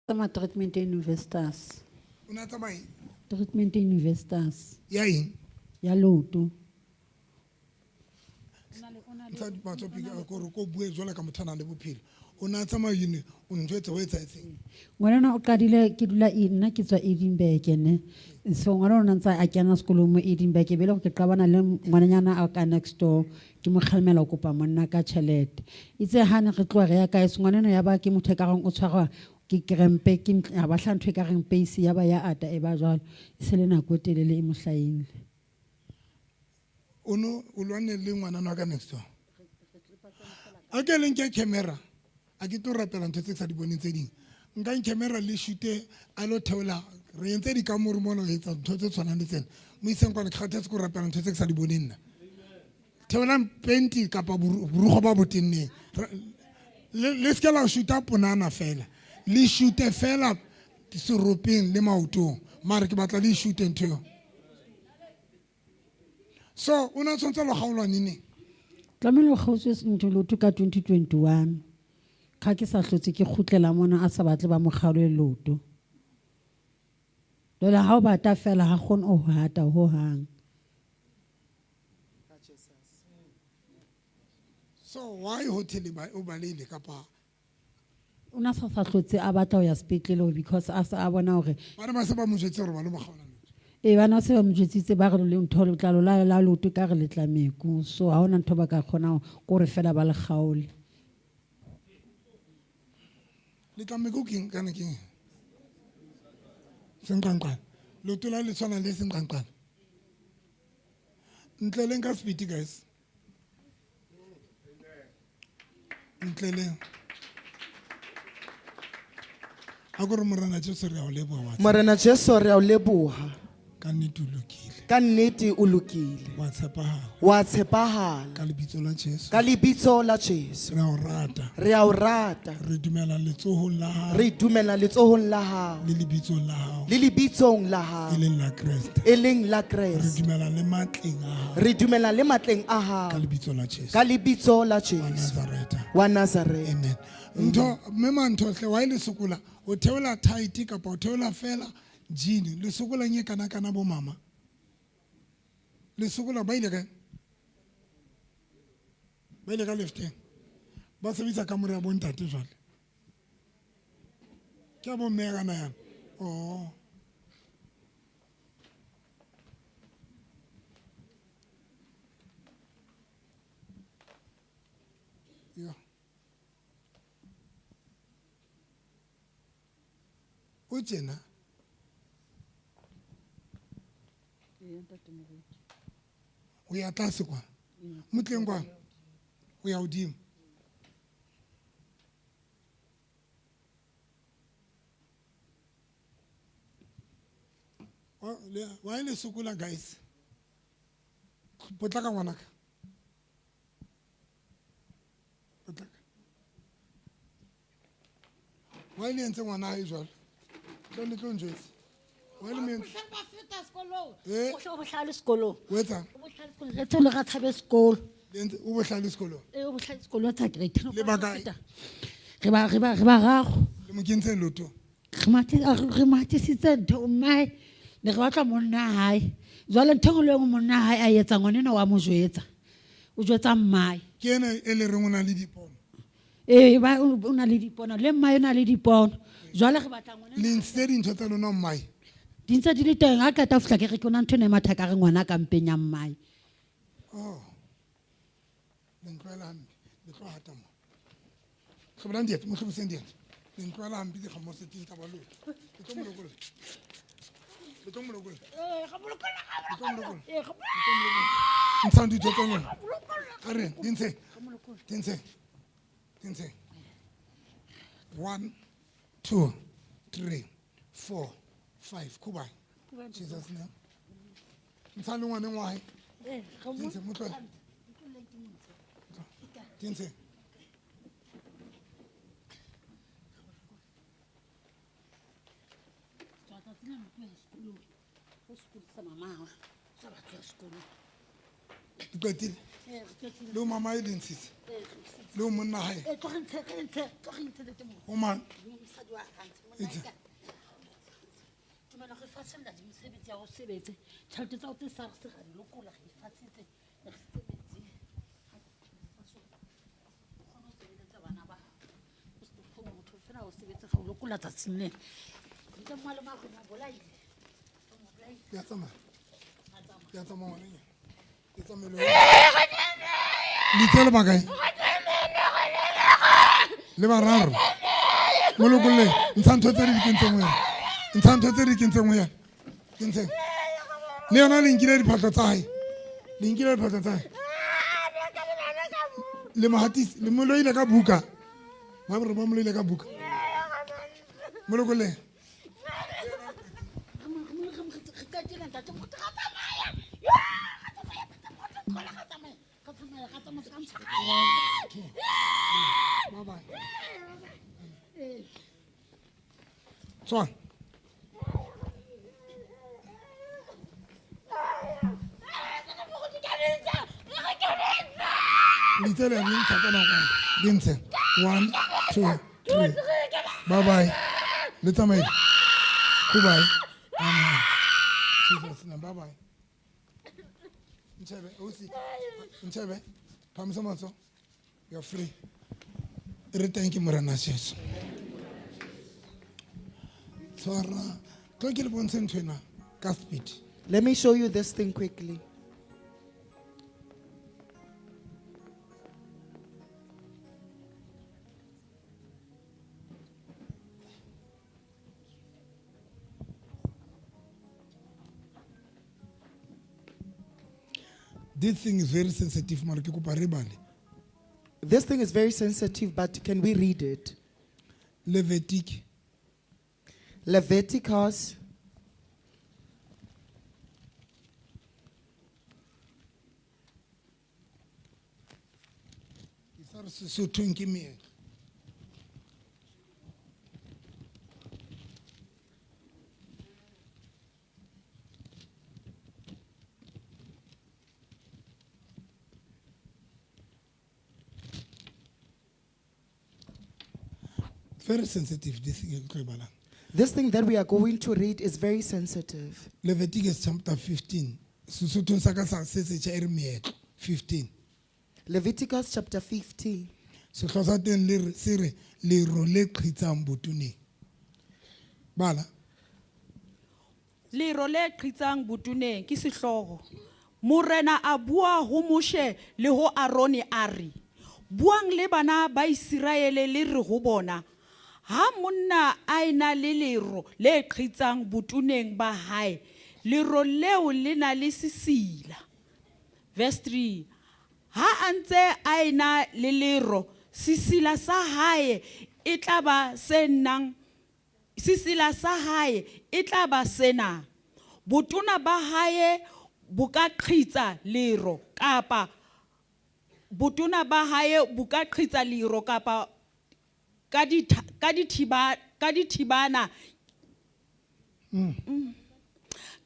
Tsamaya treatment e investors. O ne a tsamaya eng? Treatment e investors. Ya eng? Ya leoto. Ntsha matsoho pele, a ko re ko bue jwalo ka motho a nang le bophelo. O ne a tsamaya uni, o njwetse ho etsahetseng? Ngwanenwa o qadile ke dula e nna ke tswa Edinburgh ne. So ngwana o na ntse a kena sekolong mo Edinburgh, be le gore ke qabana le ngwananyana a ka next door, ke mo kgalemela ho kopa monna ka tjhelete. Itse ha ne re tloha re ya kae, so ngwanenwa ya ba ke motho e ka reng o tshwarwa ke krempe, ke a ba hlaha ntho e ka reng pace ya ba ya ata e ba jwalo. E se le nako e telele e mo hlahile. O no o lwane le ngwanana wa ka next door. A ke le nke camera, a ke tlo rapela ntho tse ke sa di boneng tse ding. Nkang camera le shute a lo theola, re entse dikamore mona ho etsa ntho tse tshwanang le tsena. Mo iseng kwana, ke kgathetse ke ho rapela ntho tse ke sa di boneng nna. Theolang penti kapa borugo ba bo tenneng. Le se ke la shuta ponana fela, le shute fela seropeng le maotong, mare ke batla le shute ntho eo. So o ne a tshwanetse lo kgaolwa neneng? Tlamehile o kgaotswe ntho leoto ka 2021. Ga ke sa hlotse ke kgutlela mona a sa batle ba mo kgaole leoto. Jwale ha o bata fela ha kgone ho hata hohang. So why hotel o balehile kapa? O na sa sa hlotse a batla ho ya sepetlele because a sa a bona hore Ba ne ba se ba mo jwetse hore ba lo mo kgaola leoto. Ee, ba na se ba mo jwetsitse ba re le ntho letlalo la la leoto ka re le tla meku. So ha hona ntho ba ka kgonang ko re fela ba le kgaole. Le tla meku keng kana keng? Senqanqane. Leoto la le tshwana le senqanqane. Ntle leng ka speed guys. Ntle le a ko re Morena Jesu re a o leboha wa tseba. Morena Jesu re a o leboha. Ka nnete o lokile. Ka nnete o lokile. Wa tshepahala. Wa tshepahala. Ka lebitso la Jesu. Ka lebitso la Jesu. Re a o rata. Re a o rata. Re dumela letsohong la hao. Re dumela letsohong la hao. Le lebitsong la hao. Le lebitsong la hao. E leng la Kreste. E leng la Kreste. Re dumela le matleng a hao. Re dumela le matleng a hao. Ka lebitso la Jesu. Ka lebitso la Jesu. Wa Nazareta. Wa Nazareta. Amen. Ntho mme mantho hle wa ile sokola o theola tight kapa o theola fela jean le sokola nye kana kana bo mama. Le sokola ba ile kae? Ba ile ka lefteng. Ba sebetsa kamore ya bontate jwale. Ke ya bomme kana yana. Oh. Yo. O tjena. O ya tlase kwa. Motleng kwa. O ya hodimo. Why le sokola guys? Potlaka ngwanaka. Potlaka. Why le entse ngwana hae jwalo? Tlo le tlo njwetse. Why le mo entse? Mohlang ba feta sekolong. Eh? O bohlale sekolong. O etsang? O bohlale sekolong. Re tsole ra tshabe sekolo. Le entse o bohlale sekolong. Eh, o bohlale sekolong tsa grade 10. Le ba kae? Re ba re ba re ba rago. Le mo kentse lotto. Re mathe re mathisitse ntho mmae. Ne re batla monna hae. Jwale ntho e nngwe le e nngwe monna hae a etsa ngwanenwa wa mo jwetsa. O jwetsa mmae. Ke ena e le reng o na le dipono. Ee, ba o na le dipono le mmae o na le dipono. Jwale re batla ngwana. Le ntshitse dintho tsa lona mmae. Di ntse di le teng ha qeta ho fihla ke re ke ona ntho ena e matha ka re ngwana ka mpeng ya mmae. Oh. Le ntlwaela hampe. Le tlo hata mo. Hlobolang dieta, mo hloboseng dieta. Le ntlwaela hampe dikgamo se ting tsa baloi. Le tlo mo lokolla. Le tlo mo lokolla. Eh, ga mo lokolla, ga mo Le tlo mo lokolla. Eh, ga mo Le tlo mo lokolla. Ntshang ditho tsa lona. A re, di ntsheng. Di ntsheng. Di ntsheng. 1 2 3 4 5. Kubai. Jesus name. Ntsha le ngwaneng wa hae. Eh, ga mo Di ntsheng, mo tlohele. Di ntsheng. Tswa tsatsi la motho ya sekolong. O sekolisa mama hao. Sa batho ya sekolong. Ke qetile le o mama e le ntshitse le o monna hae o mang Itse. Tumelo re fasolla di mesebetsi ya ho sebetse tjhelete tsa ho tse SARS ra di lokola re di fasitse re sitse metsi o kgone ho sebeletsa bana ba o se kgone motho fela o sebetse ga o lokola tsatsing lena ntle mmalome a re mo bolaile o mo bolaile. Ke a tsamaya, ke a tsamaya ngwanenyana, ke tsamaye litse le bakae le bararo mo lokolleng ntsha ntho tse di kentseng ho yena, ntsha ntho tse di kentseng ho yena, ke ntsheng le yona le nkile diphahlo tsa hae, le nkile diphahlo tsa hae, le mo hatise le mo loile ka buka ba re ba mo loile ka buka mo lokolleng. Re qetile ntate Moruti, ra tsamaya. Yo, ra tsamaya, ntate Moruti, tlola, ra tsamaya. Ra tsamaya, ra tsamaya, se ka ntsha. Bye bye. Tswa. Litse le di ntsha ka nako di ntshe one two three bye bye le tsamaile goodbye, amen, Jesus name, bye bye. Ntshebe osi ntshebe phamisa matsoho, you're free. Re thank you Morena Jesu. Tshwara tlo ke le bontshe ntho ena ka speed. Let me show you this thing quickly. This thing is very sensitive mara ke kopa re bale. This thing is very sensitive, but can we read it? Levitic Leviticus ke sa re Sesothong ke meetlo. Very sensitive this thing e ke tlo e balang. This thing that we are going to read is very sensitive. Leviticus chapter 15, Sesothong sa ka sa se setjha e re meetlo 15. Leviticus chapter 15. Sehlooho sa teng le re se re lero le qhitsang botoneng, bala. Lero le qhitsang botoneng ke sehlooho. Morena a bua ho Moshe le ho Arone a re, buang le bana ba Iseraele le re ho bona, ha monna a ena le lero le qhitsang botoneng ba hae, lero leo le na le sesila. Verse 3. Ha a ntse a ena le lero, sesila sa hae e tla ba se nang sesila sa hae e tla ba sena. Botona ba hae bo ka qhitsa lero kapa botona ba hae bo ka qhitsa lero kapa ka dithibana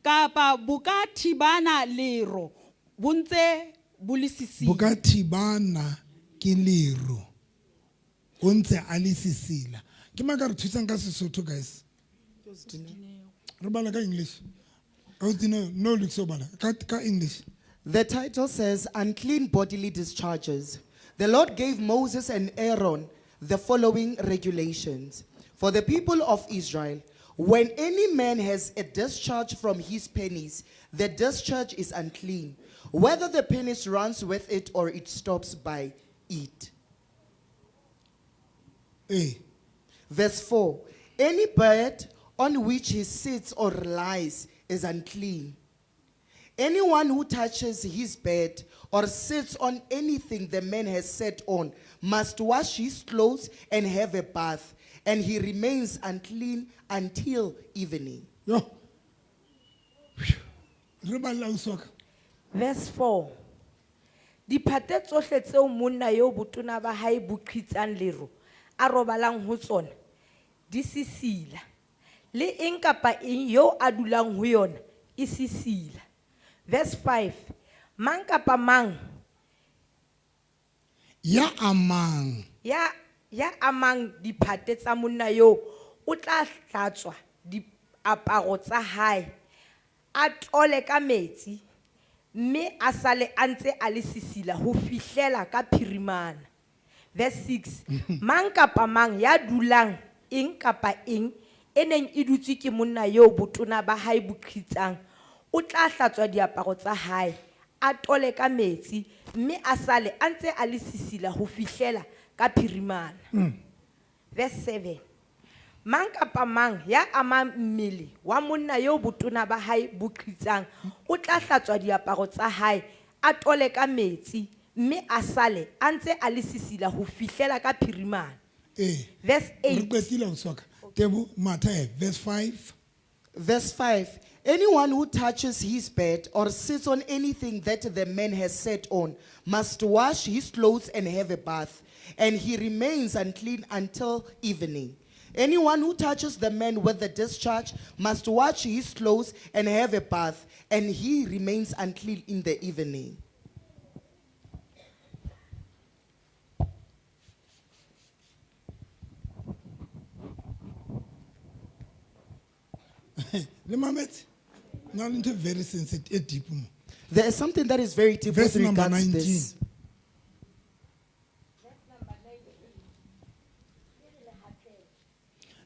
kapa bo ka thibana lero bo ntse bo le sesila. Bo ka thibana ke lero o ntse a le sesila. Ke mang ka re thusang ka Sesotho, guys? Re bala ka English. Ausi no no look so bala ka English. The title says Unclean Bodily Discharges. The Lord gave Moses and Aaron the following regulations for the people of Israel. When any man has a discharge from his penis, the discharge is unclean, whether the penis runs with it or it stops by it. Ee. Verse 4. Any bed on which he sits or lies is unclean. Anyone who touches his bed or sits on anything the man has sat on must wash his clothes and have a bath, and he remains unclean until evening. Yo re balla ausi wa ka. Verse 4. Diphate tsohle tseo monna eo botona ba hae bo qhitsang lero a robalang ho tsona di sesila. Le eng kapa eng eo a dulang ho yona e sesila. Verse 5. Mang kapa mang Ya amang. ya amang diphate tsa monna eo o tla hlatswa diaparo tsa hae, a tole ka metsi, mme a sale a ntse a le sesila ho fihlela ka phirimana. Verse 6. Mang kapa mang ya dulang eng kapa eng e neng e dutswe ke monna eo botona ba hae bo qhitsang, o tla hlatswa diaparo tsa hae, a tole ka metsi, mme a sale a ntse a le sesila ho fihlela ka phirimana. Verse 7. Mang kapa mang ya amang mmele wa monna eo botona ba hae bo qhitsang, o tla hlatswa diaparo tsa hae, a tole ka metsi, mme a sale a ntse a le sesila ho fihlela ka phirimana. Ee. Verse Re 8. qetile ausi wa ka. Tebo matha he verse 5. Verse 5. Anyone who touches his bed or sits on anything that the man has sat on must wash his clothes and have a bath, and he remains unclean until evening. Anyone who touches the man with the discharge must wash his clothes and have a bath, and he remains unclean in the evening. Le mametse. Na le ntho e very sensitive e deep mo. There is something that is very deep Verse with number regards 19. this.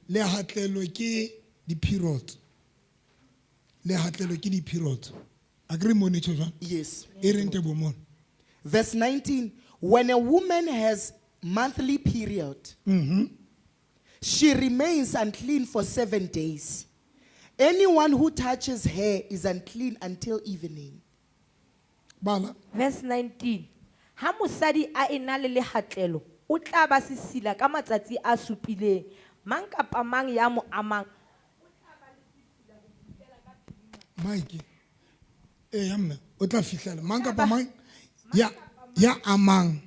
Lehatlelo ke di-periods. Lehatlelo ke di-periods. Akere mo ne tjho jwang? Yes. E reng Tebo mono? Verse 19. When a woman has monthly period, she remains unclean for 7 days. Anyone who touches her is unclean until evening. Bala. Verse 19. Ha mosadi a ena le lehatlelo, o tla ba sesila ka matsatsi a supileng. Mang kapa mang ya mo amang. Mike. Eh ya mme, o tla fihlela mang kapa mang ya amang.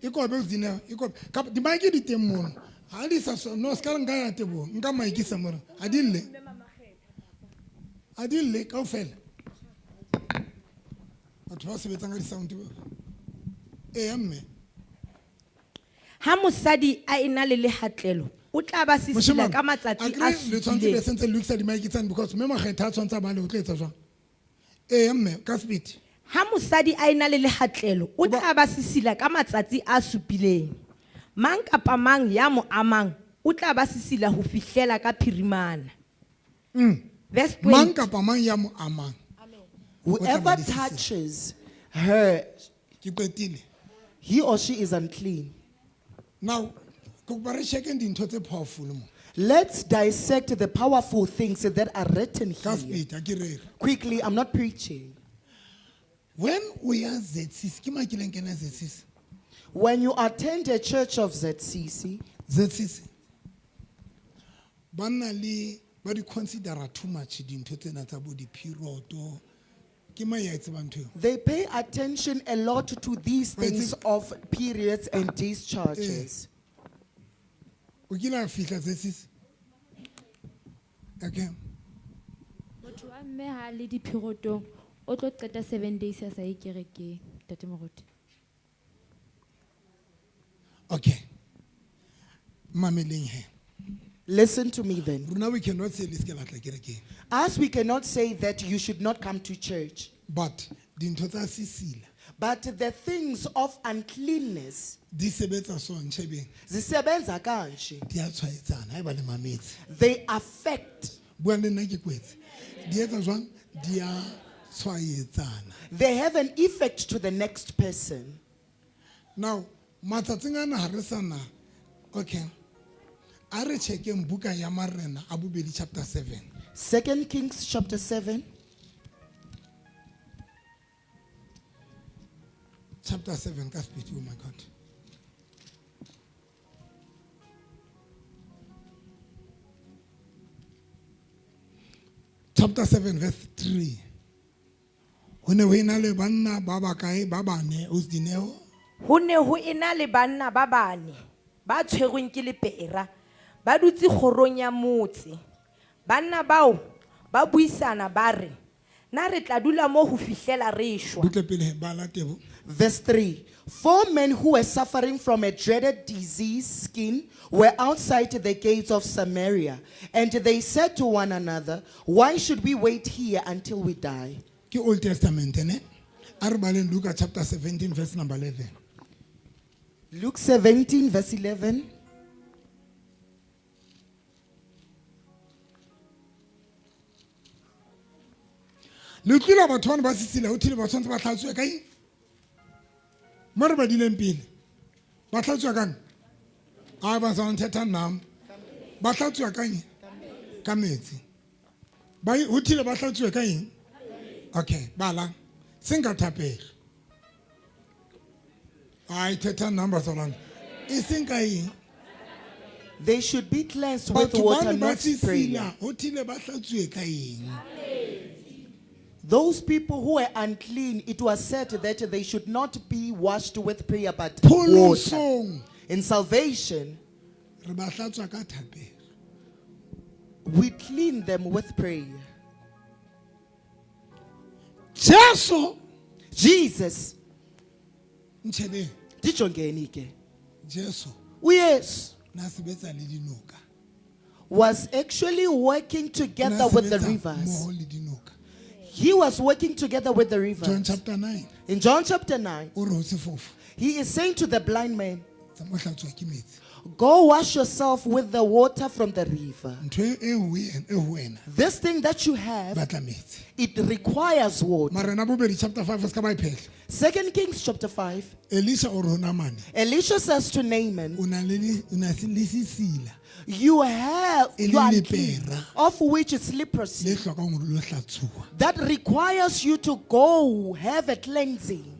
E kobe o Dineo, e kobe. Kapa di mic di teng mono. Ha di sa so no ska nka ya Tebo, nka mic sa mona. Ha di lle. Ha di lle kaofela. Batho ba sebetsang ka di-sound ba. Eh ya mme. Ha mosadi a ena le lehatlelo, o tla ba sesila Moshemane, ka matsatsi akere a le tshwanetse be supileng. sentse le lokisa di-mic tsane because mme Makgetha a tshwanetse a bale o tlo etsa jwang? Eh ya mme, ka speed. Ha mosadi a ena le lehatlelo, o tla ba sesila ka matsatsi a supileng. Mang kapa mang ya mo amang, o tla ba sesila ho fihlela ka phirimana. Verse Mang 20. kapa mang ya mo amang. Whoever Otlaba touches her, Ke qetile. he or she is unclean. Now, ke kopa re check-eng dintho tse powerful mo. Let's dissect the powerful things that are written Ka here. speed, ha ke rere. Quickly, I'm not preaching. When o ya ZCC, ke mang a kileng kena ZCC? When you attend a church of ZCC, ZCC. Ba na le ba di consider-a too much dintho tsena tsa bo di-period. Ke mang ya e tsebang ntho eo? they pay attention a lot to these Right, things of periods and discharges. O kile a fihla ZCC? Okay. Motho wa mme ha le dipherotong o tlo qeta 7 days a sa ye kerekeng, Ntate Moruti. Okay. Mameleng he. Listen to me then. Rona we cannot say le se ke la tla kerekeng. As we cannot say that you should not come to church, But dintho tsa sesila but the things of uncleanness, di sebetsa so ntjhebeng zisebenza kanje, di a tshwaetsana haeba le mametse. they affect, Bua le nna ke kwetse. Di etsa jwang? Di a tshwaetsana. they have an effect to the next person. Now, matsatsing ana ha re sa na. Okay. A re check-eng buka ya Marena a bobedi chapter 7. 2 Kings chapter 7. Chapter 7 ka speed, oh my God. Chapter 7 verse 3. Ho ne ho ena le banna ba bakae ba bane, o Dineo? Ho ne ho ena le banna ba bane ba tshwerweng ke lepera, ba dutse kgorong ya motse. Banna bao ba buisana ba re, Na re tla dula mo ho fihlela re shwa? Butle pele bala tebo. Verse 3. Four men who were suffering from a dreaded disease skin were outside the gates of Samaria. And they said to one another, Why should we wait here until we die? Ke Old Testament ne. A re baleng Luka chapter 17 verse number 11. Luke 17, verse 11. Le utlwile batho bano ba sesila o thile ba tshwanetse ba tlhatswe ka eng? Mo re badileng pele. Ba tlhatswa kang? A ba sa nthetha nnam. Ba tlhatswa ka eng? Ka metsi. Ba ho thile ba tlhatswe ka eng? Okay, bala. Seng ka thapelo. Ai thetha nnam bazalwane. E seng ka eng? They should be cleansed with Batho water, bano ba not prayer. sesila ho thile ba hlatswe ka eng? Those people who were unclean, it was said that they should not be washed with prayer but water. Pholosong In salvation, re ba hlatswa ka thapelo. we clean them with prayer. Jesu Jesus, ntshebeng dijongeni ke. Jesu uYesu na sebetsa le dinoka. was actually working Na together with the sebetsa rivers. mmoho le dinoka. He was working together with the John rivers. chapter 9 In John chapter 9, o re ho sefofu he is saying to the blind man, tsa mo hlatswa ke metsi. Go wash yourself with the water from the river. Ntho e ho wena e ho wena This thing that you have, batla metsi. it requires water. Marena bobedi chapter 5 se ka ba e phehla. Second Kings chapter 5, Elisha o re ho Naamane Elisha says to Naaman, o na le o na le sesila You have E you are le unclean, lepera. of which is leprosy le hlokang hore lo hlatsuwa. that requires you to go have a cleansing.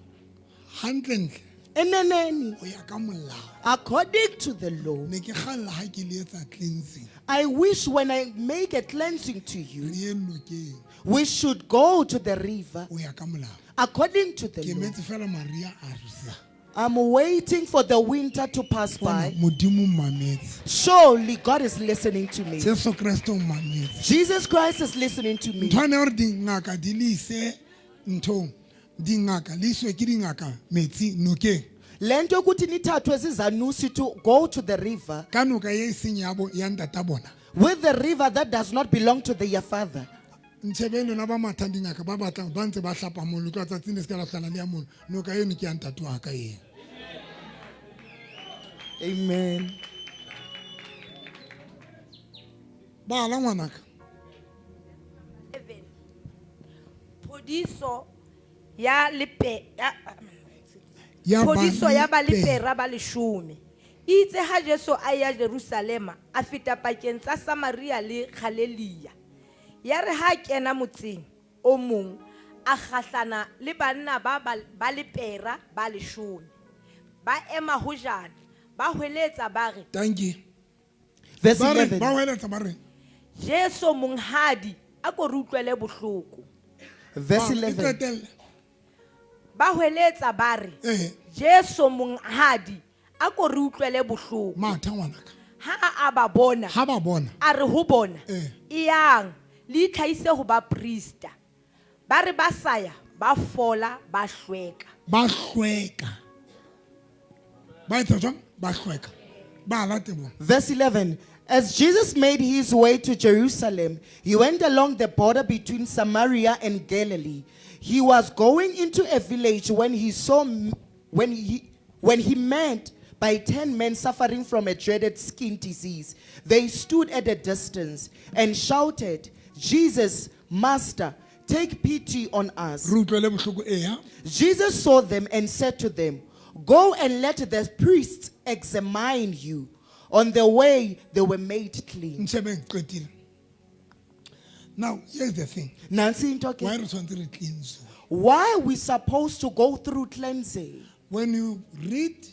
Hantlentle Eneneni, ho ya ka molao. according to the law, Ne ke kgalla ha ke le etsa cleansing. I wish when I make a cleansing to Re you, ye nokeng we should go to the river o ya ka molao. according to the Ke law. metse fela Maria a re I'm waiting for the winter to pass Bona by. Modimo o mmametse. Surely God is listening to me. Jesu Kreste o mmametse. Jesus Christ is listening to me. Ntho ane ya hore dingaka di le ise nthong dingaka le iswe ke dingaka metsi nokeng Le nto yokuthi nithathwe zizanusi to go to the river ka noka e seng ya bo ya ntata bona. with the river that does not belong to their father. Ntshebeng lona ba mathang dingaka ba batlang ba ntse ba hlapa mono tloha tsatsing le se ka la hlala le ya mono noka eno ke ya ntate wa ka eno. Amen. Bala ngwanaka. Phodiso ya lepe ya Ya phodiso ya ba balepera ba leshome. Itse ha Jesu a ya Jerusalema, a feta pakeng tsa Samaria le Galilea. Ya re ha a kena motseng o mong, a kgahlana le banna ba ba lepera ba leshome. Ba ema hojana, ba hweletsa ba re, Thank you. Verse Ba re 11. ba hweletsa ba re Jesu monghadi, a ko re utlwele bohloko. Verse Ba, e 11. qetelle. Ba hweletsa ba re, Eh. Jesu monghadi, a ko re utlwele bohloko. Matha ngwanaka. Ha a ba bona, Ha ba bona. a re ho bona, Eh. eyang le itlhahise ho baprista. Ba re ba sa ya, ba fola, ba hlweka. Ba hlweka. Ba etsa jwang? Ba hlweka. Bala Teboho. Verse 11. As Jesus made his way to Jerusalem, he went along the border between Samaria and Galilee. He was going into a village when he saw when he met by 10 men suffering from a dreaded skin disease. They stood at a distance and shouted, "Jesus, Master, take pity on us." Re utlwele bohloko e ya. Jesus saw them and said to them, Go and let the priests examine you. On the way, they were made clean. Ntshebeng qetile. Now, here's the thing. Nansi into ke, Why re tshwanetse re cleanse? why are we supposed to go through cleansing? When you read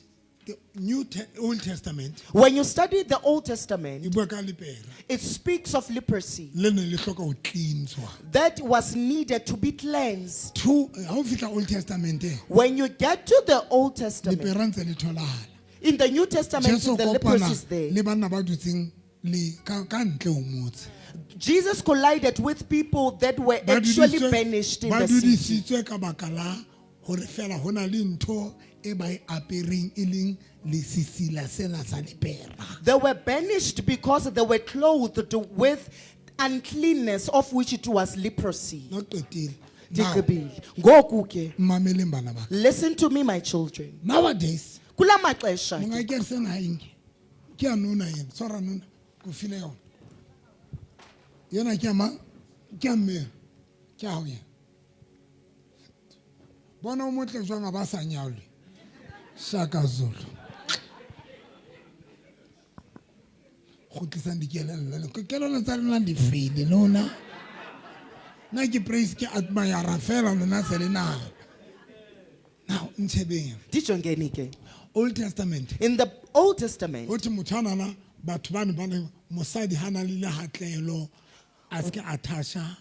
the Old Testament, When you study the Old e Testament, bua ka lepera. it speaks of leprosy Le ne le hloka ho cleanswa. that was needed to be cleansed. Two, ha o fihla Old Testamenteng, When you get to the Old Testament, lepera ntse le tholahala. in the New Testament, Jesu the kopana leprosy is there. le banna ba dutseng le ka ka ntle ho motse. Jesus collided with people that were Ba actually dudisitswe- banished in ba the city. dudisitswe ka baka la hore fela ho na le ntho e ba e apereng e leng lesisila sena sa lepera. They were banished because they were clothed with uncleanness, of which it was leprosy. No qetile. Now, Digqibile. Ngoku ke, mmameleng bana ba ka. listen to me, my children. Nowadays, Kula maxesha ke, monga ke sena ha inke. Ke a nona ena, tshwara nona, ko file yona. Yena ke a mang? Ke a mme. Ke a hao yena. Bona o motle jwang a ba sa nyalwe. Shaka Zulu. Kgutlisang dikelello le kelello tsa lona di fele lona. Nna ke praise ke admire fela lona se le naha. Now ntshebeng. Dijongeni ke. Old Testament. In the Old Testament, Ho thwe motho anana batho bane ba ne mosadi ha na le lehatlelo a se ke a thasha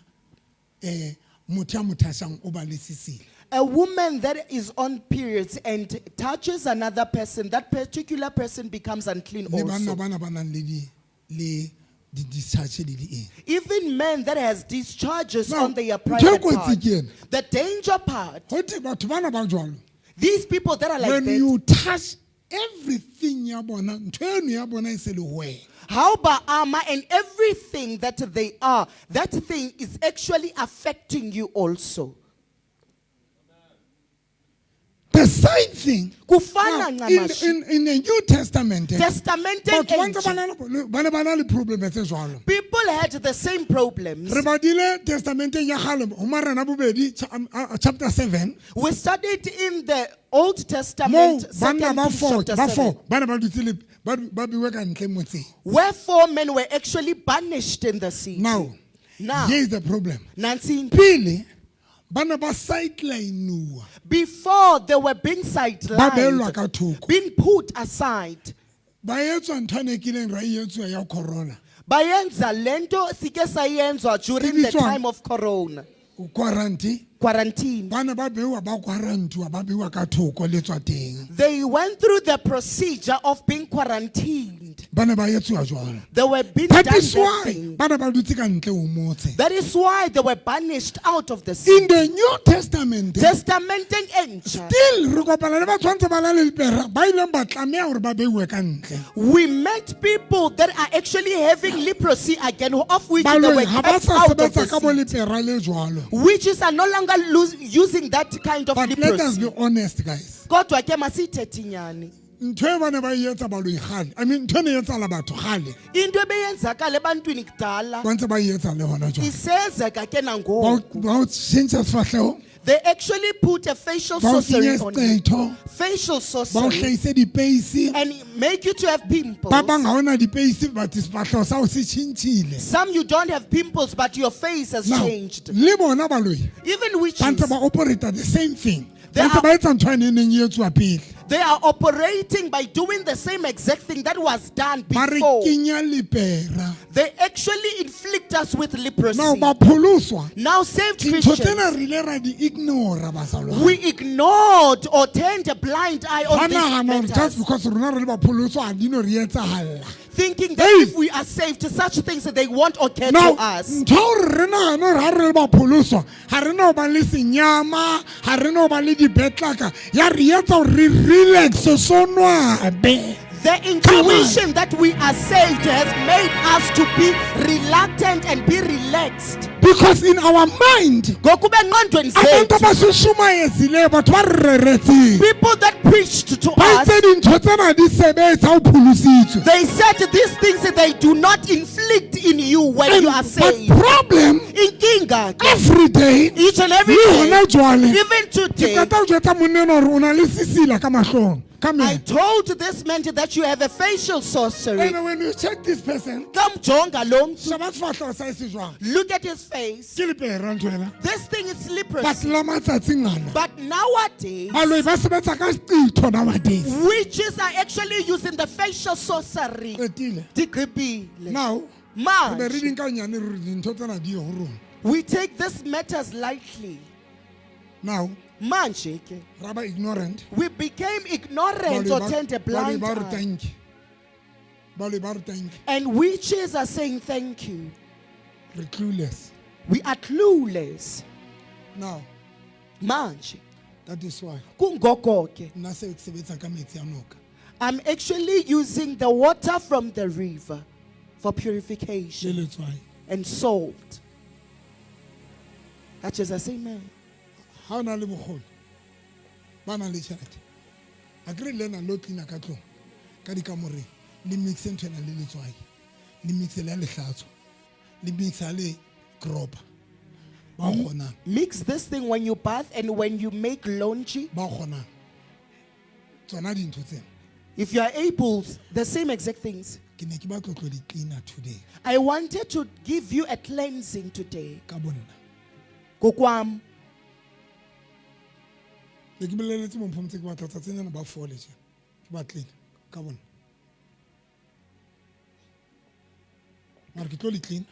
motho ya mo thashang o ba le sesila. A woman that is on periods and touches another person, that particular person becomes unclean Le banna also. bana ba nang le di le di discharge le di eng. Even men that has discharges Now, on their ntho e private kotsi part. ke ena. The danger part, Ho thwe batho bana ba jwalo these people that are like when that, you touch everything ya bona ntho eno ya bona e se le ho wena. how ba armor and everything that they are, that thing is actually affecting you also. The same thing. Kufana Now, in, ncamashi. in the New Testament, Testamenteng batho ba ntse ba entsha, na le- ba ne ba na le problem tse jwalo. people had the same problems. Re badile testamenteng ya kgale ho Marena bobedi chapter 7 We studied in the Old moo Testament, banna Second ba Kings four chapter ba 7, four ba ne ba dutse le ba beiwe ka ntle motseng. where four men were actually banished in the city. Now, Now. here is the problem. Nancy, Pele ba ne ba sidelineuwa before they were being ba beellwa sidelined, ka thoko being put aside, ba etswa ntho ene e kileng ra e etsuwa ya corona bayenza lento sike sayenzwa during the Ibitswang? time of corona quarantine quarantine. ba ne ba beiwa ba quarantiwa ba beiwa ka thoko le tswa teng They went through the procedure of being quarantined. ba ne ba etsuwa jwalo. They were being That done is that why thing. ba ne ba dutse ka ntle ho motse. That is why they were banished out of the city. In the New Testament, Testamenteng entsha. still re kopana le batho ba ntse ba na le lepera ba ileng ba tlameha hore ba beiwe ka ntle. We met people that are actually having leprosy again, of which they Baloi were ha ba kept sa out of sebetsa ka bo the city. lepera le jwalo. Witches are no longer using that kind of But let us leprosy. be honest guys. Kodwa ke masithethe inyani. Ntho e ba ne ba e etsa baloi kgale. I mean ntho e ne e etsahala batho kgale. Into ebeyenzakala ebantwini kudala Ba ntse ba e etsa le hona jwale. isenzeka ke Ba o nangoku. ba o tjhentjha sefahleho, They actually put a facial ba o sorcery kenye on you. seqetho, Facial ba o sorcery hlahise dipeisi. and make you to have pimples. Ba bang ha ona dipeisi but sefahleho sa hao se tjhentjhile. Some you don't have pimples, but your face has Now, changed. le bona baloi Even ba ntse witches, ba operate the same thing. They Ba ntse are- ba etsa ntho ane e neng e etsuwa pele. they are operating by doing the same exact thing that was done Ba re before. kenya lepera. They actually inflict us with leprosy. Now ba pholoswa. Now, saved Dintho Christians, tsena re ile ra di ignora bazalwane. we ignored or turned a blind eye Ba on these nahana hore just matters, because rona re le bapholoswa ha di no re etsahalla. thinking that Hey! if we are saved, such things that they won't occur Now, to us. ntho ya hore re nahane hore ha re le bapholoswa ha re no ba le senyama, ha re no ba le dibetlaka, ya re etsa hore re relax sonwabe. The intuition that we are saved has made us to be reluctant and be relaxed. Because in our mind, Ngokuba engqondweni abantu zethu, abasishumayezileyo batho ba re reretseng people that preached to ba us, itse dintho tsena di sebetsa o pholositswe. they said these things that they do not inflict in you when And you are the saved. problem Inkinga ke, every day each and every le day, hona jwale even ke today, qeta ho jwetsa monna enwa hore o na le sesila ka mahlong. Come I here. told this man that you have a facial sorcery. And when you check this person, Kamjonga lo mntu, sheba sefahleho sa hae se jwang. look at his face. Ke lepera ntho ena. This thing is But leprosy. la matsatsing ana But nowadays, baloi ba sebetsa ka seqetho nowadays. witches are actually using the facial sorcery. Qetile. Digqibile. Now, re be re Manje, di nka nyane re re dintho tsena di ye ho rona. we take these matters lightly. Now, Manje ke, ra ba ignorant. we became ignorant Baloi or ba- turned a baloi blind ba re eye. thank you. Baloi ba re thank you. And witches are saying thank you. Re clueless. We are clueless. Now, Manje, that is why kungoko ke nna se ke sebetsa ka metsi a noka. I'm actually using the water from the river for Le purification letswai. and salt. That is the same man. Ha o na le bokgoni, ba nang le tjhelete. Akere le ena lo cleaner ka tlung, ka dikamoreng, le mixe ntho ena le letswai, le mixe le ya lehlatswa, le mixe le kropa. Ba kgonang, Mix this thing when you bath and when you make laundry. ba kgonang. Tsona dintho tsena. If you are able, the same exact things. Ke ne ke batla ho tlo di cleaner today I wanted to give you a cleansing today. ka bonna. Kokwam. Ne ke boleletse Mompho ke batla tsatsing lena ba fole tje. Ke ba clean ka bonna. Mara ke tlo le clean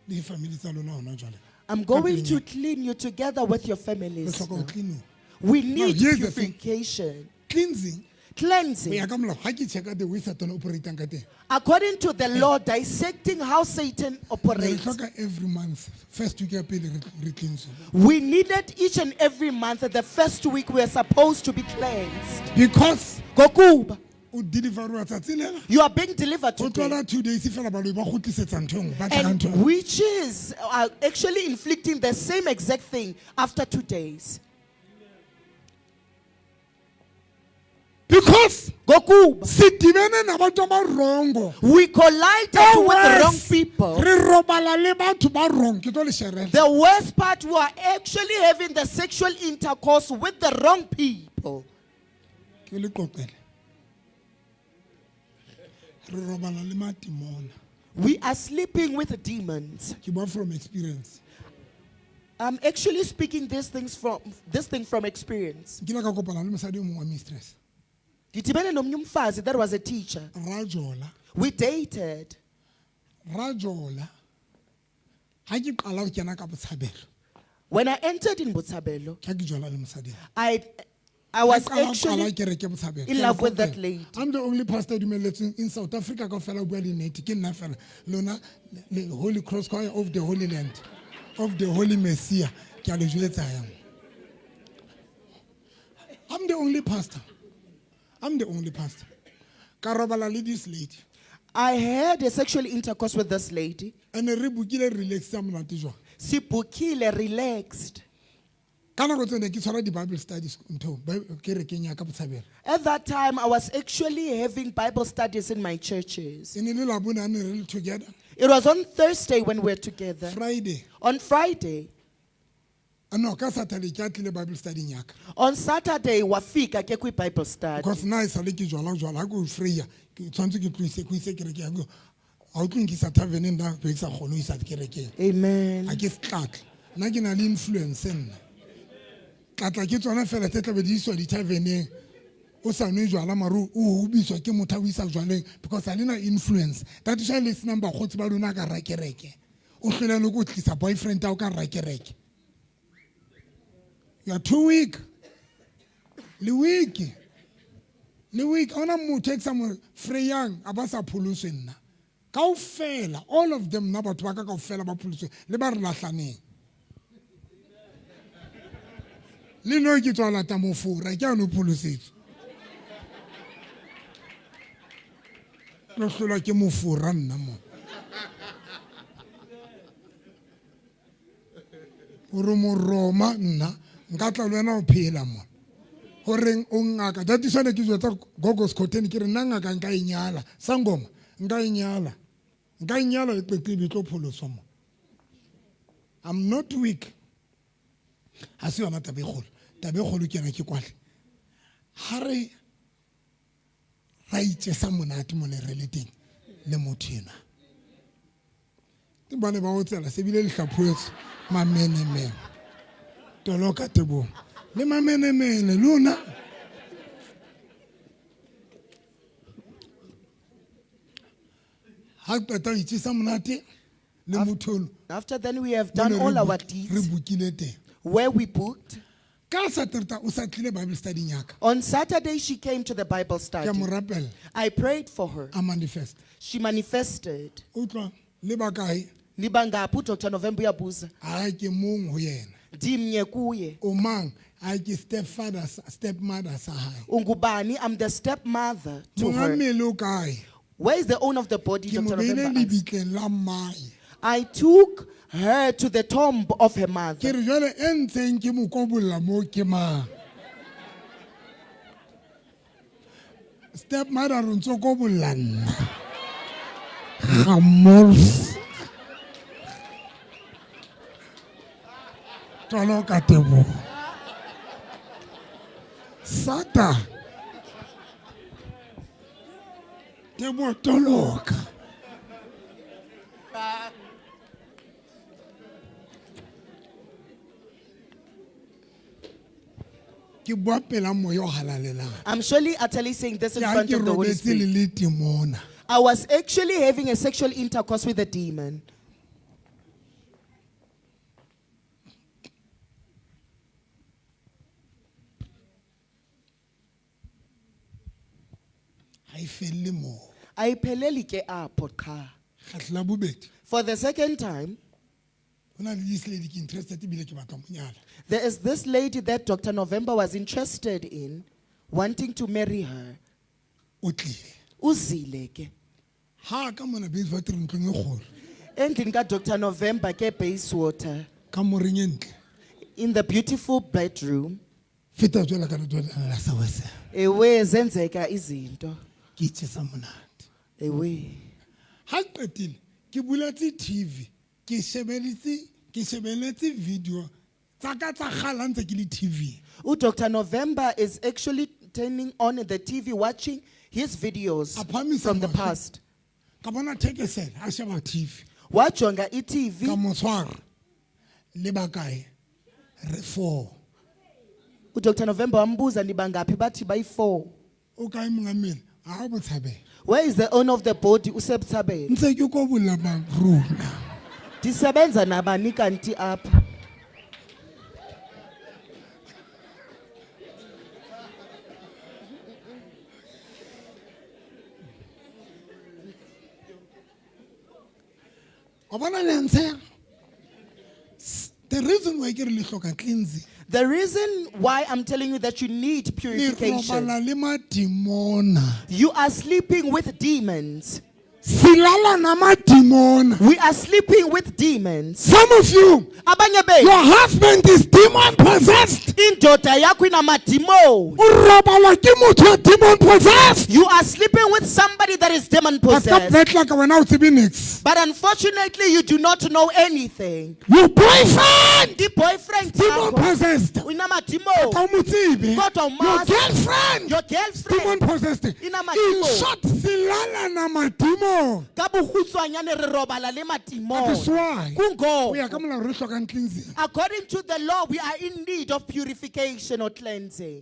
le di-family tsa lona hona jwale. I'm Ka going to pelenyana. clean you together with your Re families. hloka ho now. cleanuwa. We Now, need here's the thing. purification. Cleansing, ho Cleansing. ya ka molao, ha ke checka the way Satan o operatang ka teng. According to the law, dissecting how Satan Re operates. hloka every month, first week ya pele re cleanse. We needed each and every month, the first week we are supposed to be cleansed. Because Gokuba, o deliverwa tsatsi lena, you are being delivered o today. tlola 2 days fela baloi ba kgutlisetsa ntho e nngwe, ba tla ka ntho e And nngwe. witches are actually inflicting the same exact thing after 2 days. Because Gokuba, sidibene nabantu abarongo. we collided E with the wrong worse, people. Re robala le batho ba wrong, ke tlo le sharela. The worst part, we are actually having the sexual intercourse with the wrong people. Ke le qoqele. Re robala le matimona. We are sleeping with demons. Ke bua from experience. I'm actually speaking these things from this thing from experience. Nkile ka kopana le mosadi o mongwe wa mistress. Ngidibene nomnye umfazi that was a teacher. Ra jola, We dated. ra jola. Ha ke qala ho kena ka Botshabelo, When I entered in Botshabelo, ke ha ke jola le mosadi eo. I was Ka qala ho qala actually kereke Botshabelo. in love with that lady. I'm the only pastor dumelletsweng in South Africa kaofela ho bua le nnete, ke nna fela. Lona le Holy Cross Choir of the Holy Land, of the Holy Messiah, ke a le jwetsa yang. I'm the only pastor. I'm the only pastor. Ka robala le this lady. I had a sexual intercourse with this lady. And re bookile relax ya monate jwang. Sibukile relaxed. Ka nako tseo ne ke tshwara di-Bible studies ntho kerekeng ya ka Botshabelo. At that time, I was actually having Bible studies in my churches. E ne le Labone ha ne re le together. It was on Thursday when we were together. Friday. On Friday, Ah, no, ka Saturday ke a tlile Bible studying ya ka. on Saturday, wafika ke kwi Bible study. Because nna e sale ke jwala jwala ha ke o freya, ke tshwanetse ke tlohise ke o ise kerekeng. Ha o tlo nkisa taverneng nna be ke sa kgone ho isa kerekeng. Amen. Ha ke setlatla. Nna ke na le influence nna. Tlatla ke tsona fela tse tlabe di iswa di-taverneng. O sa nwe jwala mare o hobiswa ke motho a o isa jwaleng because ha le na influence. That is why le senang bakgotsi ba lona ka hara kereke. O hloleha le ko tlisa boyfriend ya hao ka hara kereke. You are too weak. Le weak. Le weak. Ha hona motho e ke sa mo freyang a ba sa pholoswe nna. Kaofela, all of them nna batho ba ka kaofela ba pholoswe le ba re lahlaneng. Le no ke tswa lata mofora ke a no pholosetswe. Tlo hlolwa ke mofora nna mo. Hore moroma nna nka tla le wena o phela mo. Horeng o ngaka. That is why ne ke jwetsa Gogo Skhotheni ke re nna ngaka nka e nyala. Sangoma nka e nyala. Nka e nyala e qeqebe e tlo pholoswa mo. I'm not weak. Ha se yona taba e kgolo. Taba e kgolo ke yona ke kwale. Ha re ra itjesa monate mo le re le teng le motho enwa. Ke bane ba o tsela se bile lehlaphoetswe mamenemene. Toloka tebong. Le mamenemene lona. Ha qeta ho itjesa monate le motho ono. After then, we have Mo done ne re all our re deeds bookile teng. where we booked. Ka Saterta o sa tlile Bible study yaka. On Saturday, she came to the Bible Ke study. a mo rapela I prayed for her. a manifest. She manifested. Utlwa le ba kae? Nibangaphi uDr November uyabuza. Ha ke mong ho yena. Ndimnye kuye. O mang? Ha ke stepfather stepmother sa hae. Ungubani? I'm the stepmother to Monga her. mmele o kae? Where is the owner of the body, Ke mo Dr. beile November? Asked. lebitleng la mmae. I took her to the tomb of her Ke mother. re jwale e ntseng ke mo kobolla mo ke mang? Stepmother o ntso kobolla nna. Gamors. Toloka teboho. Sata. Teboho toloka. Ke bua pela moya o halalelang. I'm surely utterly saying this in Ke ha front ke of the Holy robetse le Spirit. le demona. I was actually having a sexual intercourse with a demon. Ha e felle moo. Ayipheleli ke apho qha. Kgetlo la bobedi. For the second time, Ho na le this lady ke interested ebile ke batla ho mo nyala. there is this lady that Dr. November was interested in, wanting to marry her. O tlile. Uzile ke. Ha ka mona Bayswater ntlong e kgolo. Endlini ka Dr. November ke Bayswater Kamoreng e ntle. in the beautiful bedroom. Feta jwalo ka letona la Sewesel. Ewe zenzeka izinto. Ke itjesa monate. Ewe. Ha ke qetile ke buletse TV, ke shebeletse ke shebeletse video tsa ka tsa kgale ha ntse ke le TV. Dr. November is actually turning on the TV watching his videos A phahamisa from the mahlo. past. Ka bona thekesela a sheba TV. Wajonga Ka i-TV mo tshwara. Le ba kae? Re four. uDr November wambuza nibangaphi bathi bayi-4. O kae monga mmele? Ha o botshabela. Where is the owner of the body usebutshabela? Ntse ke kobolla maruna. Ndisebenza nabani kanti apha? Wa bona le ntshe? The reason why ke re le hloka cleansing. The reason why I'm telling you that you need Le purification. robala le madimona. You are sleeping with demons. Silala namadimona. We are sleeping with demons. Some of you, Abanye bethu your husband is demon possessed. indoda yakho inamadimoni. O robala ke motho wa demon possessed. You are sleeping with somebody that is demon But ka possessed. black luck wena o tsebe niks. But unfortunately, you do not know anything. Your boyfriend The boyfriend demon yakho possessed. unamadimoni. Ka o mo tsebe. Kodwa Your umazi. girlfriend Your demon girlfriend possessed. In Inamadimoni. short, silala namadimon. ka bokgutshwanyane re robala le That is madimoni. why. Ho ya Kungoko ka molao re hlokang cleansing. according to the law we are in need of purification or cleansing.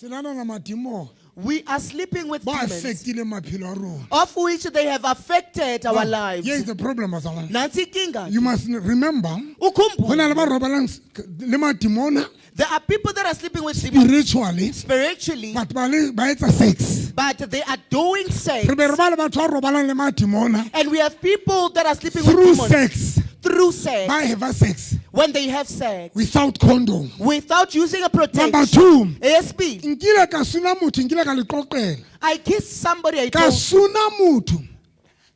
Silala namadimon. We are sleeping with Ba demons affectile maphelo a rona. of which they have affected our Now, lives. Here is the problem, bazalwane. Nansi inkinga. You must remember, ho na le Ukhumbule ba robalang le madimona there are people that are sleeping with demons spiritually, spiritually but ba le ba etsa sex. but they are doing sex. Re be re ba le batho ba robalang le madimona And we have people that are sleeping with through demons sex. through sex. Ba have sex When they have sex without condom. without using a protection. Number two, Eyesibili, nkile ka suna motho, nkile ka le qoqela. I kissed somebody I Ka told suna motho.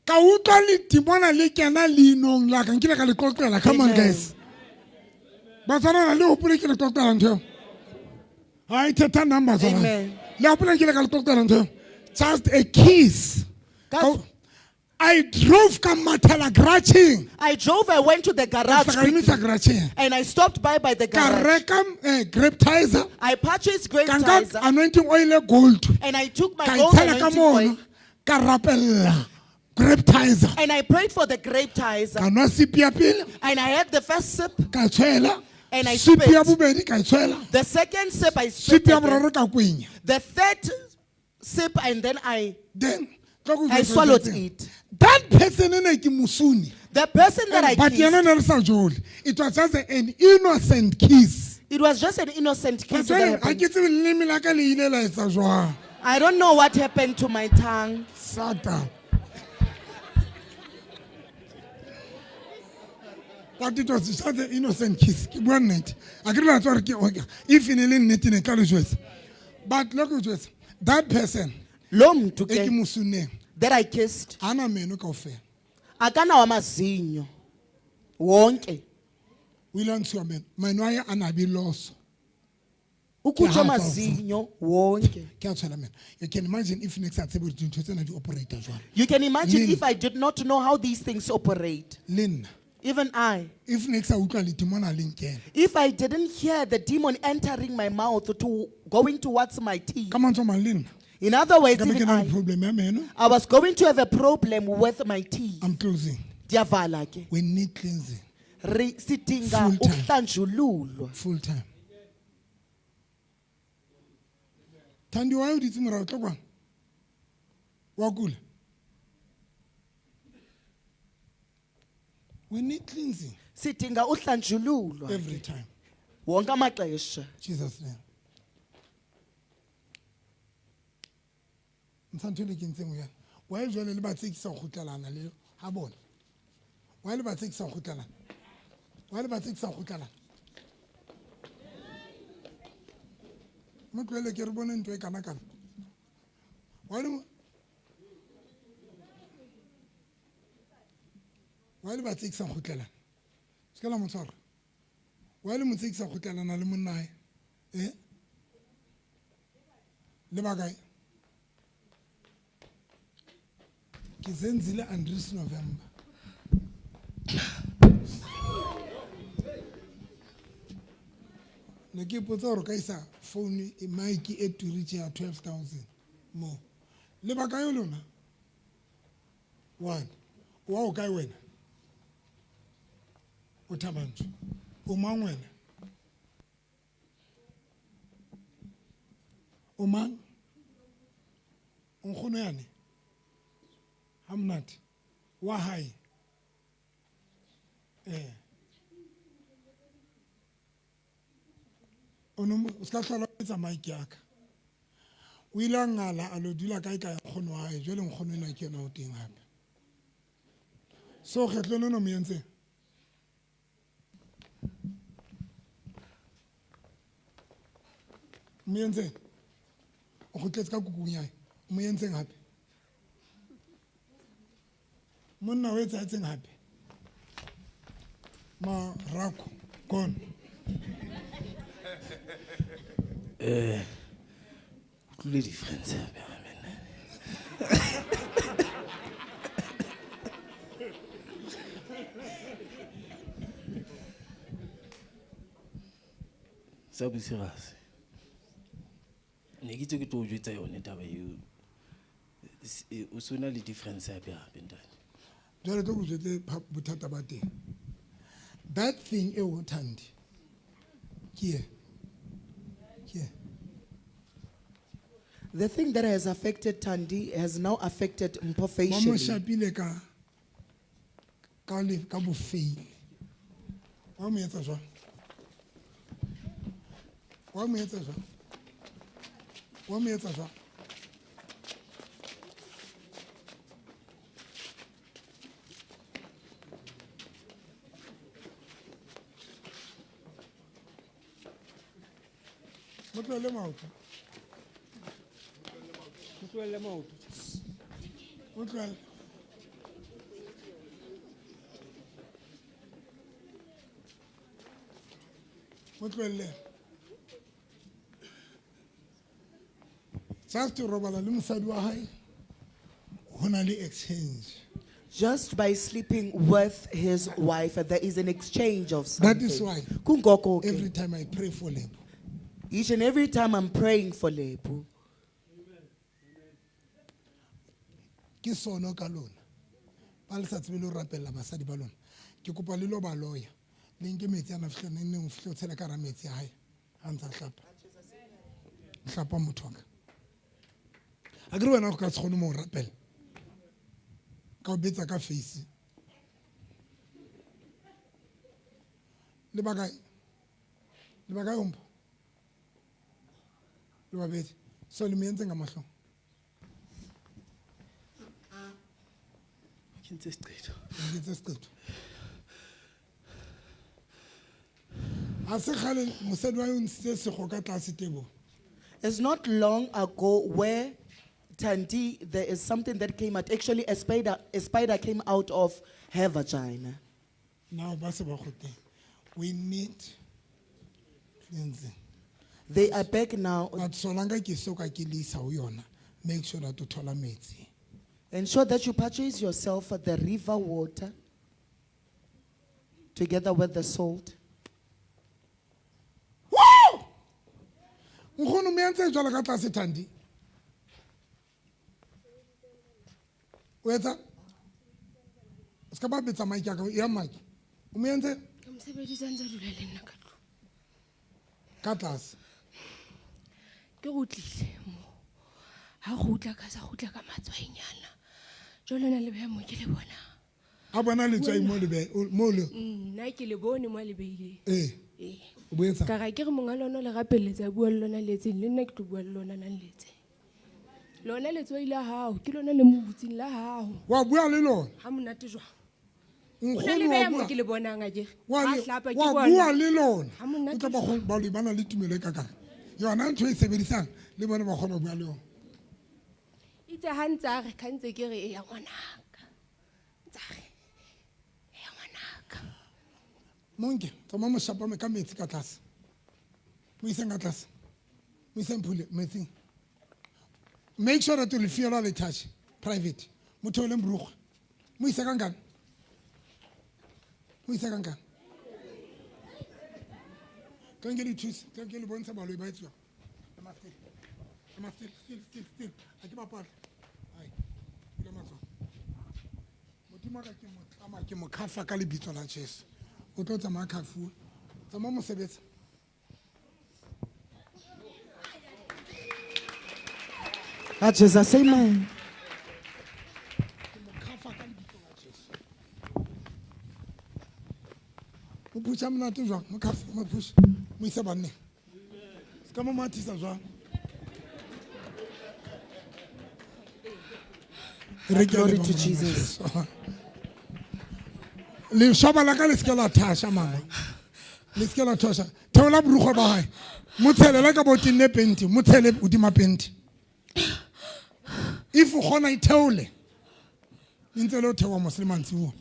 Ka utlwa ledimona le kena leinong la ka, nkile ka le qoqela. Come on Amen. guys. Batswana le hopole ke le qoqela ntho eo. Ha e thetha number tsona. Amen. Le hopole ke le ka le qoqela ntho eo. Just a kiss. Ka- I drove ka mathela garageng. I drove, I went to the garage Ka emisa garageng. and I stopped by the Ka garage. reka grape tizer. I purchased grape Ka nka tizer anointing oil e gold. and I took my Ka gold itshela ka anointing oil mono. Ka rapella grape tizer. and I prayed for the grape tizer Ka nwa sipi ya pele. and I had the first sip, Ka tshwela. And I Sipi ya spit. bobedi ka e tshwela. the second sip I spit, Sipi ya again, boraro ka kwenya. the third sip and then Then tlo ke o I jwetsa swallowed ntho it. That person e ne ke mosuni. The person that I But yena kissed, ne re sa jole. It was just an innocent kiss. It was just an innocent But kiss that jwale ha happened. ke tsebe leleme la ka le ile la etsa jwang. I don't know what happened to my tongue. Satan. But it was just an innocent kiss. Ke bua nnete. A ke re la tswa hore ke okay. If e ne le nnete ne tla le jwetsa. But look o jwetsa. That person Lo mntu e ke ke mo sunneng that I kissed ha na meno kaofela. akanawo amazinyo wonke. O ile a ntshiwa meno. Meno a hae a na be loso. Ukhutshwa Ke ha amazinyo wonke. Ke a tshwela meno. You can imagine if ne ke sa tsebe hore dintho tsena di operate jwang. You can imagine Lynn. if I did not know how these things operate. Le nna Even I, if ne ke sa utlwa letimona le nkena. if I didn't hear the demon entering my mouth to going towards my teeth. Ka mantswe a mang le nna. In other words, Ka be ke even na le I, problem ya meno. I was going to have a problem with my teeth. I'm closing. Ndiyavala ke. We need cleansing Re sidinga Full time. ukuhlanjululwa. full time. Thandi wa o ditse morao tlo kwana. Wa kula. We need cleansing Sidinga uhlanjululwa every time. wonke amaxesha. Jesus name. Ntsha le ke ntseng o yana. Wa e jwale le ba tsekisa ho kgutlalana le ha bona. Wa le ba tsekisa ho kgutlalana. Wa le ba tsekisa ho kgutlalana. Mo tlohele ke re bone ntho e kana kana. Wa le wa le ba tsekisa ho kgutlalana. Se ka la mo tshwara. Wa le mo tsekisa ho kgutlalana le monna hae. Eh? Le ba kae? Ke Zenzile Andries November. Ne ke ipotsa hore o ka isa phone e mic e turitse ya 12,000 mo. Le ba kae lona? One. Wa o kae wena? O Thabantsho. O mang wena? O mang? O nkgono yane? Ha monate. Wa hae? Eh. O no mo- o ska hlola o etsa mic ya ka. O ile a ngala a lo dula kae kae nkgono wa hae, jwale nkgono enwa ke yena o teng hape. So kgetlo lena o mo entseng? O mo entseng? O kgutletse ka kukung ya hae. O mo entseng hape? Monna o etsahetseng hape? Marako, gone. Utlwile difference hape, amen. Sa bosirase. Ne ke itse ke tlo o jwetsa yone taba eo. O so na le difference hape hape ntate. Jwale tlo go jwetse bothata ba teng. That thing eo Thandi. Ke e. Ke e. The thing that has affected Thandi has now affected Mpho Ba mo facially. shapile ka le ka bofeile. Wa mo etsa jwang? Wa mo etsa jwang? Wa mo etsa jwang? Mo tlohele maoto. Mo tlohele maoto. Mo tlohele. Mo tlohele. Just to robala le mosadi wa hae, ho na le exchange. Just by sleeping with his wife, there is an exchange of That something. is why Kungoko ke, every time I pray for Lebo, each and every time I'm praying for Lebo, ke sono ka lona. Ba le sa tsebe le ho rapella basadi ba lona. Ke kopa le lo ba loya. Le nke metsi ana fihle neng neng o fihle o tshele ka hara metsi a hae. Ha ntsa hlapa. Hlapa motho wa ka. Akere wena o ka se kgone mo ho rapela. Ka o betsa ka face. Le ba kae? Le ba kae Mpho? Le babedi. So le mo entseng ka mahlong? Ke ntse seqetho. Ke ntse seqetho. Ha se kgale mosadi wa hae o ntshitse sekgo ka tlase tebong. It's not long ago where Tandy, there is something that came out. Actually, a spider came out of her vagina. Now, ba se ba kgoteng. We need cleansing. They are back now. But solanka ke so ka ke le isa ho yona, make sure that o thola metsi. Ensure that you purchase yourself the river water together with the salt. Woo! Nkgono mo entse jwalo ka tlase Thandi. O etsa? O ska ba betsa mic ya ka, ya mic. O mo entse? Ke mo sebedisa a ntse a dula le nna ka tlung. Ka tlase. Ke go tlile mo. Ha gutla ka sa gutla ka matswainyana. Jwale na le beha mo ke le bona. A bona letswai mo le be mo le. Nna ke le bone mo le beileng. Ee. Ee. O bo etsa? Ka ra ke re monga lona le rapeletse a bua le lona le etseng, le nna ke tlo bua le lona nang le etseng. Lona letswai la hao, ke lona le mo butseng la hao. Wa bua le lona? Ha monate jwang? Nkgono O na le wa beha mo bua. ke le bonang akere. Wa Ha le- hlapa ke wa bona. bua le lona. Ha monate O tla ba jwang? kgona, baloi ba na le tumelo e kakang. Yona ntho e sebedisang le bona ba kgona ho bua le yona. Itse ha ntse a re, ka ntse ke re, eya ngwanaka. Ntse a re, eya ngwanaka. Monke, tsamaya mo shapa ka metsi ka tlase. Mo iseng ka tlase. Mo iseng phule metsing. Make sure that o le fiela le touch private. Motho o leng borukgwe. Mo ise ka nkane. Mo ise ka nkane. Tlo nke le thuse, tlo nke le bontshe baloi ba etsuwang. Ema still. Ema still, still, still, still. Ha ke bapale. Ai, bula matsoho. Modimo ka ke mo tlama, ke mo khafa ka lebitso la Jesu. O tlo tsamaya khafuwe. Tsamaya mo sebetsa. Ah, Jesus, amen. Ke mo khafa ka lebitso la Jesu. Mo phusha monate jwang? Mo khafa, mo phusha. Mo ise banneng. Se ka mo mathisa jwang? Re ke a Glory leboha to Morena Jesus. Jesu. Lešaba la ka le seke la thasha, mama. Le seke la thasha. Theola borukgwe ba hae. Mo tshele le ka bo tenne penti, mo tshele hodima penti. If o kgona e theole. Le ntse le o theoha mos le mantsibuya.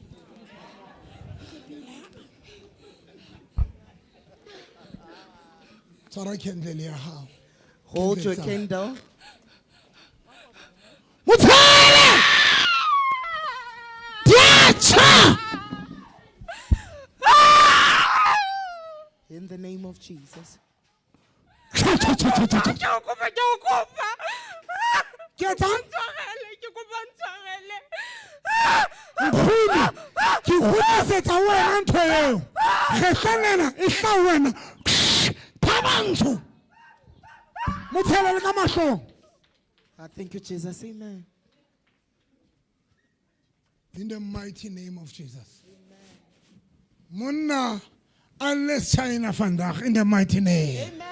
Tshwara candle ya hao. Hold your Candle tsa- candle. Mo tshele! Di a tjha! In the name of Jesus. Tjha, tjha, tjha, tjha, tjha, tjha. Ke o kopa, ke o kopa. Ke etsang? Ntshwarele, ke kopa ntshwarele. Nkgono, ke kgutlisetsa ho wena ntho eo. Kgehlang ena e hlaha ho wena. Thabantsho. Mo tshele le ka mahlong. Ah, thank you, Jesus. Amen. In the mighty name of Jesus. Monna, alles China vandag in the mighty name. Amen.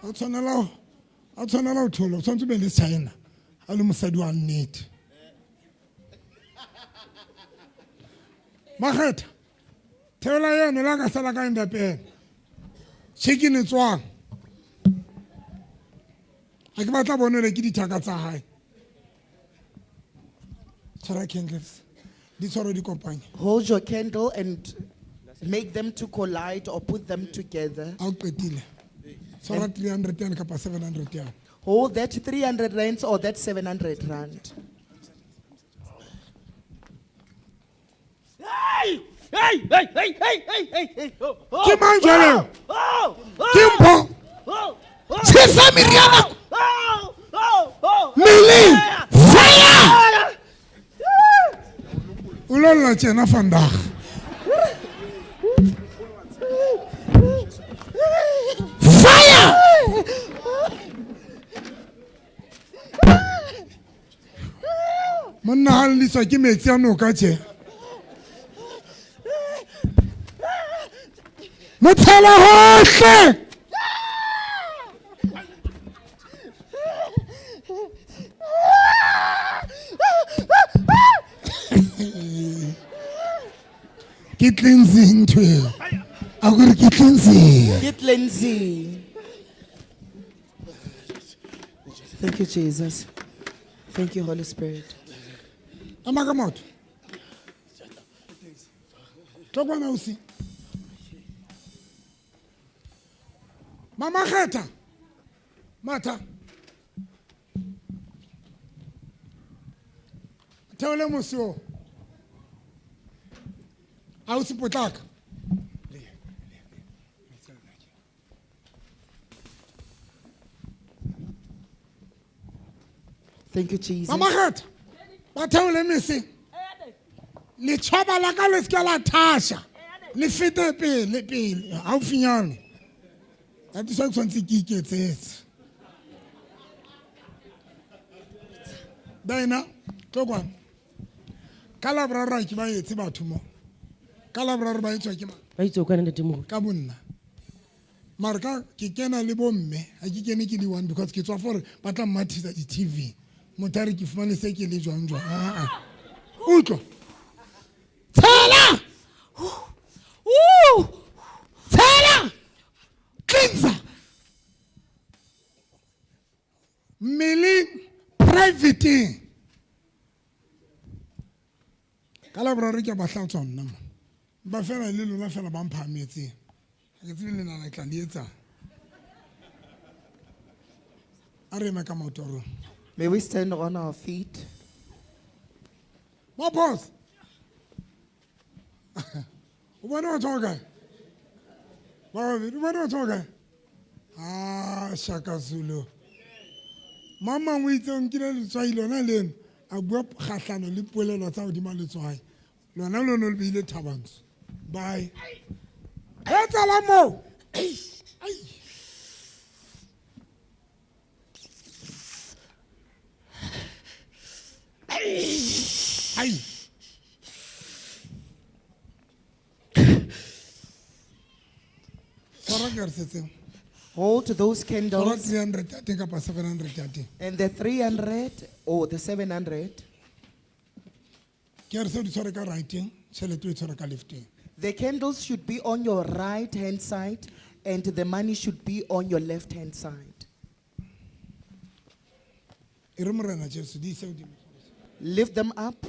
O tshwanela o tshwanela ho thola, o tshwanetse o be le China. Ha le mosadi wa nnete. Makgetha, theola eno la ka sala ka indapela. Chicken e tswang. Ha ke batla bonele ke dithaka tsa hae. Tshwara candles. Di tshware di kopanye. Hold your candle and make them to collide or put them together. Ha o qetile. Tshwara 300 yane kapa 700 yane. Hold that 300 rands or that 700 rand. Hey! Hey! Hey! Hey! Hey! Hey! Hey! Hey! Oh! Oh! Ke mang jwale? Oh! Oh! Ke Mpho. Oh! Oh! Tjhesa meriana. Oh! Oh! Oh! Mmeleng. Fire! O lo lla tjena vandag. Fire! Monna ha lliswa ke metsi a noka tje. Motshela hohle. Ke cleansing ntho eo. A ko re ke cleansing. Ke cleansing. Thank you, Jesus. Thank you, Holy Spirit. Ema ka maoto. Tlo kwana ausi. Mama kgetha. Matha. Theole mosi oo. Ausi potlaka. Thank you, Jesus. Mama kgetha. Ba theole mese. Letšhaba la ka le se ke la thasha. Le fete pele pele haufinyane. That is why ke tshwanetse ke iketsetse. Dina, tlo kwano. Ka Laboraro ha ke ba etse batho mo. Ka Laboraro ba etswa ke mang? Ba itse o kana ntate moruti. Ka bonna. Mara ka ke kena le bomme, ha ke kene ke le one because ke tswa for ba tla mmathisa di-TV. Motho a re ke fumane se ke le jwang jwang. Ah, ah. Utlwa. Tshela! Tshela! Cleanser! Mmeleng private. Ka Laboraro ke a ba hlatswa nna mo. Ba fela le lona fela ba mphahametseng. Ha ke tsebe le nana ke tla le etsang. A re eme ka maoto a rona. May we stand on our feet. Ma boss. O bone batho ba kae? Ba babedi, o bone batho ba kae? Ah, Shaka Zulu. Mang mang o itse o nkile letswai lona leno a bua kgahlano le polelo tsa hodima letswai. Lona lona le beile Thabantsho. Bye. Etsala moo. Ai. Ai. Tshwara kerese tseo. Hold those Tshwara candles. 300 ya teng kapa 700 ya teng. And the 300 or the 700. Kerese o di tshware ka right-eng, tjhelete o e tshware ka left-eng. The candles should be on your right hand side and the money should be on your left hand side. E re Morena Jesu, di ise hodimo. Lift them up.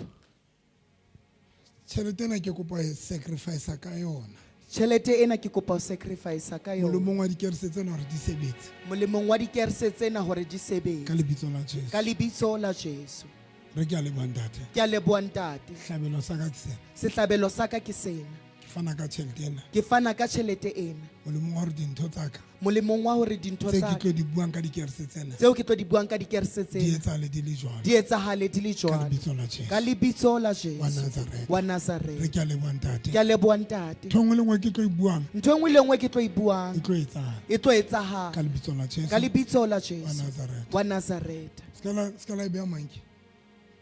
Tjhelete ena ke kopa e sacrifice ka yona. Tjhelete ena ke kopa ho sacrifice ka yona. Molemong wa dikerese tsena hore di sebetse. Molemong wa dikerese tsena hore di sebetse. Ka lebitso la Jesu. Ka lebitso la Jesu. Re ke a leboha ntate. Ke a leboha ntate. Sehlabelo sa ka ke sena. Sehlabelo sa ka ke sena. Ke fana ka tjhelete ena. Ke fana ka tjhelete ena. Molemong wa hore dintho tsa ka. Molemong wa hore dintho Tse tsa ke ka. tlo di buang ka dikerese tsena. Tseo ke tlo di buang ka dikerese Di tsena. etsahale di le jwalo. Di etsahale di le Ka jwalo. lebitso la Jesu. Ka lebitso la Jesu. Wa Nazareth. Wa Nazareth. Re ke a leboha ntate. Ke a leboha ntate. Ntho e nngwe le nngwe ke tlo e buang. Ntho e nngwe le nngwe ke tlo e buang. E tlo etsahala. E tlo etsahala. Ka lebitso la Jesu. Ka lebitso la Wa Jesu. Nazareth. Wa Nazareth. Se ka la e beha manke.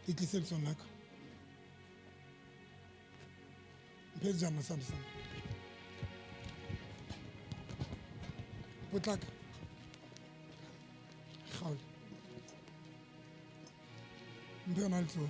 E tlise letsong la ka. Mphe sejana sa sa. Potlaka. Kgaola. Mphe yona letsoho.